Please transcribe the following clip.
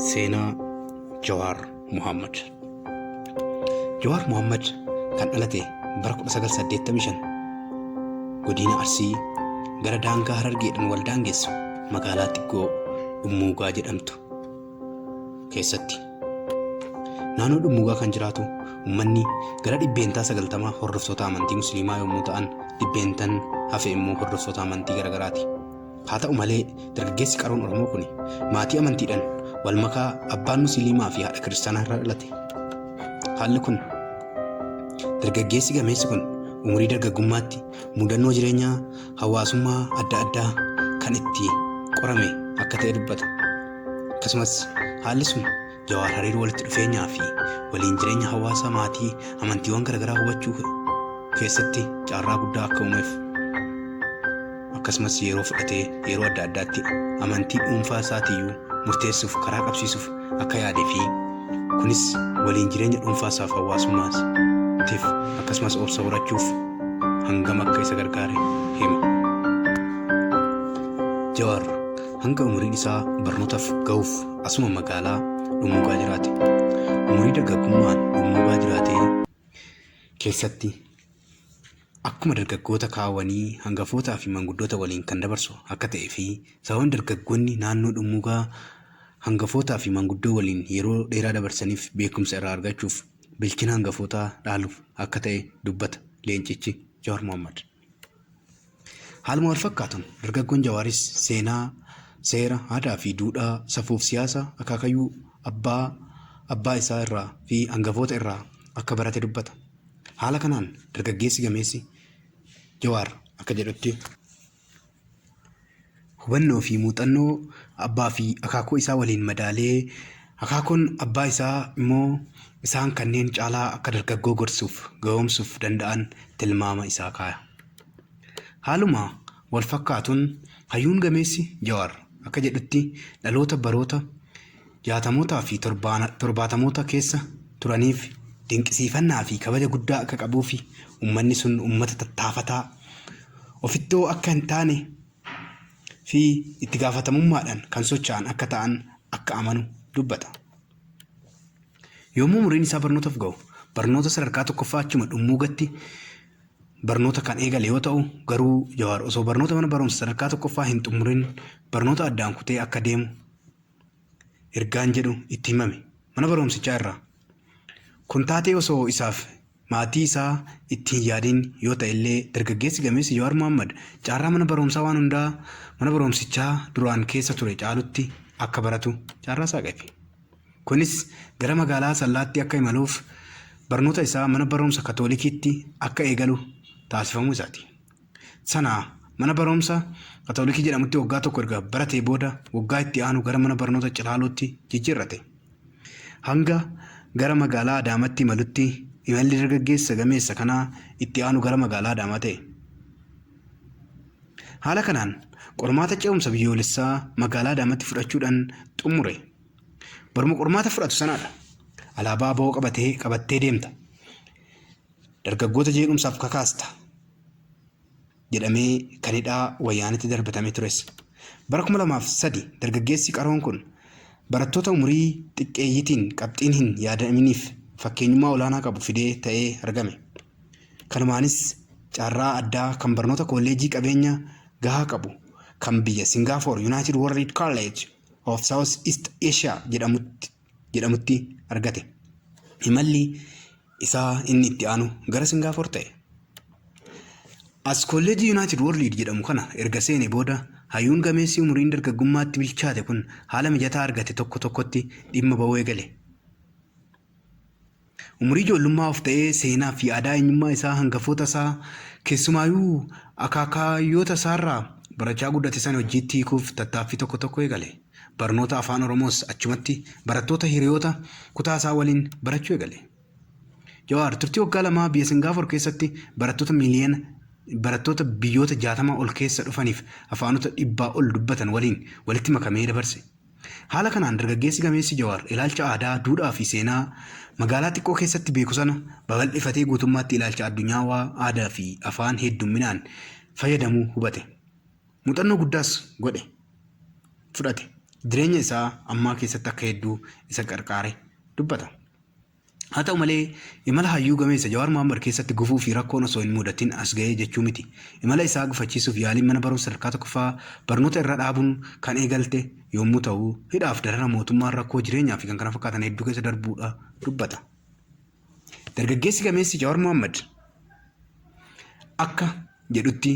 Seenaa Jawaar Mohaammed. Jawaar Mohaammed kan dhalate bara 1985 godina Arsii gara daangaa Harargeedhaan wal daangessu magaalaa xiqqoo Dhummuugaa jedhamtu keessatti. Naannoo Dhummuugaa kan jiraatu uummanni gara 90% hordoftoota amantii Musliimaa yommuu ta'an, dhibbeentaan hafe immoo hordoftoota amantii garaagaraati. Haa ta'u malee, dargaggeessi qaroon Oromoo kun maatii amantiidhaan wal makaa abbaan Musliimaa fi haadha kiristaanaa irraa dhalate. Haalli kun dargaggeessi gameessi kun umurii dargaggummaatti mudannoo jireenyaa hawaasummaa adda addaa kan itti qorame akka ta'e dubbata. Akkasumas haalli sun Jawaar hariiroo walitti dhufeenyaa fi waliin jireenya hawaasa maatii amantiiwwan garaagaraa hubachuu keessatti carraa guddaa akka uumeef, akkasumas yeroo fudhatee yeroo adda addaatti amantii dhuunfaa isaatiiyyuu murteessuuf karaa qabsiisuuf akka yaadee fi kunis waliin jireenya dhuunfaa isaaf hawaasummaatiif akkasumas obsa horachuuf hangam akka isa gargaare hima. Jawaar hanga umuriin isaa barnootaaf ga'uuf asuma magaalaa Dhummuugaa jiraate. Umurii dargaggummaan Dhummuugaa jiraatee keessatti akkuma dargaggoota kaawwanii hangafootaa fi manguddoota waliin kan dabarsu akka ta'ee fi sababni dargaggoonni naannoo Dhummuugaa hangafootaa fi manguddoo waliin yeroo dheeraa dabarsaniif beekumsa irraa argachuuf bilchina hangafootaa dhaaluuf akka ta'e dubbata leencichi Jawaar Mohaammed. Haaluma wal fakkaatuun dargaggoon Jawaaris seenaa, seera, aadaa fi duudhaa, safuuf siyaasa akaakayyuu abbaa abbaa isaa irraa fi hangafoota irraa akka barate dubbata. Haala kanaan dargaggeessi gameessi Jawaar akka jedhutti, hubannoo fi muuxannoo abbaa fi akaakuu isaa waliin madaalee akaakuun abbaa isaa immoo isaan kanneen caalaa akka dargaggoo gorsuuf ga'oomsuuf danda'an tilmaama isaa kaaya. Haaluma wal fakkaatuun hayyuun gameessi Jawaar akka jedhutti, dhaloota baroota 60mootaa fi 70moota keessa turaniif dinqisiifannaa fi kabaja guddaa akka qabuufi ummanni sun ummata tattaafataa, ofittoo akka hin taane fi itti gaafatamummaadhaan kan socho'an akka ta'an akka amanu dubbata. Yommuu umuriin isaa barnootaf ga'u barnoota sadarkaa tokkoffaa achuma Dhummuugatti barnoota kan eegale yoo ta'u, garuu Jawaar osoo barnoota mana barumsa sadarkaa tokkoffaa hin xumurin barnoota addaan kutee akka deemu ergaan jedhu itti himame mana barumsichaa irraa. Kun taatee osoo isaaf maatii isaa itti hin yaadin yoo ta'ellee, dargaggeessi gameessi Jawaar Mohaammad carraa mana barumsaa waan hundaa mana barumsichaa duraan keessa ture caalutti akka baratu carraa saaqeef. Kunis gara magaalaa Asallaatti akka imaluuf barnoota isaa mana barumsa Katoolikiitti akka eegalu taasifamuu isaati. Sana mana barumsa Katolikii jedhamutti waggaa tokko erga baratee booda waggaa itti aanu gara mana barnoota Cilaalootti jijjiirrate. Hanga gara magaalaa Adaamatti imalutti imalli dargaggeessa gameessa kanaa itti aanu gara magaalaa Adaamaa ta'e. Haala kanaan qormaata ce'umsa biyyoolessaa magaalaa Adaamatti fudhachuudhaan xumure. Baruma qormaata fudhatu sanaadha. Alaabaa ABO qabatee qabattee deemta. Dargaggoota jeequmsaaf kakaasta jedhamee kan hidhaa Wayyaanitti darbatame tures. Bara 2003 dargaggeessi qaroon kun barattoota umurii xiqqeeyyiitiin qabxiin hin yaadaminiif fakkeenyummaa olaanaa qabu fidee ta'ee argame. Kanumaanis carraa addaa kan barnoota kolleejjii qabeenya gahaa qabu kan biyya Singapore United World College of South East Asia jedhamutti argate. Imalli isaa inni itti aanu gara Singaafoor ta'e. As kolleejjii United World jedhamu kana erga seene booda hayyuun gameessi umuriin dargaggummaatti bilchaate kun haala mijataa argate tokko tokkotti dhimma ba'uu eegale. Umurii ijoollummaa of ta'ee seenaa fi aadaa eenyummaa isaa hangafoota isaa, keessumaayuu akaakaayyoota isaarraa barachaa guddate sana hojiitti hiikuuf tattaaffii tokko tokko eegale. Barnoota Afaan Oromoos achumatti barattoota hiriyoota kutaa isaa waliin barachuu eegale. Jawaar turtii waggaa lamaa biyya Singaafoor keessatti barattoota miiliyoona barattoota biyyoota 60 ol keessa dhufaniif afaanota dhibbaa ol dubbatan waliin walitti makamee dabarse. Haala kanaan dargaggeessi gameessi Jawaar ilaalcha aadaa, duudhaa fi seenaa magaalaa xiqqoo keessatti beeku sana babal'ifatee guutummaatti ilaalcha addunyaawaa aadaa fi afaan heddumminaan fayyadamuu hubate. Muuxannoo guddaas godhe, fudhate. jireenya isaa ammaa keessatti akka hedduu isa qarqaare dubbata. Haa ta'u malee imala hayyuu gameessa Jawaar Mohaammed keessatti gufuu fi rakkoon osoo hin mudatin as ga'ee jechuu miti. Imala isaa gufachiisuuf yaaliin mana barumsa sadarkaa tokkoffaa barnoota irra dhaabuun kan eegalte yommuu ta'u, hidhaaf darara mootummaan rakkoo jireenyaa fi kan kana fakkaatan hedduu keessa darbuudha dubbata. Dargaggeessi gameessi Jawaar Mohaammed akka jedhutti.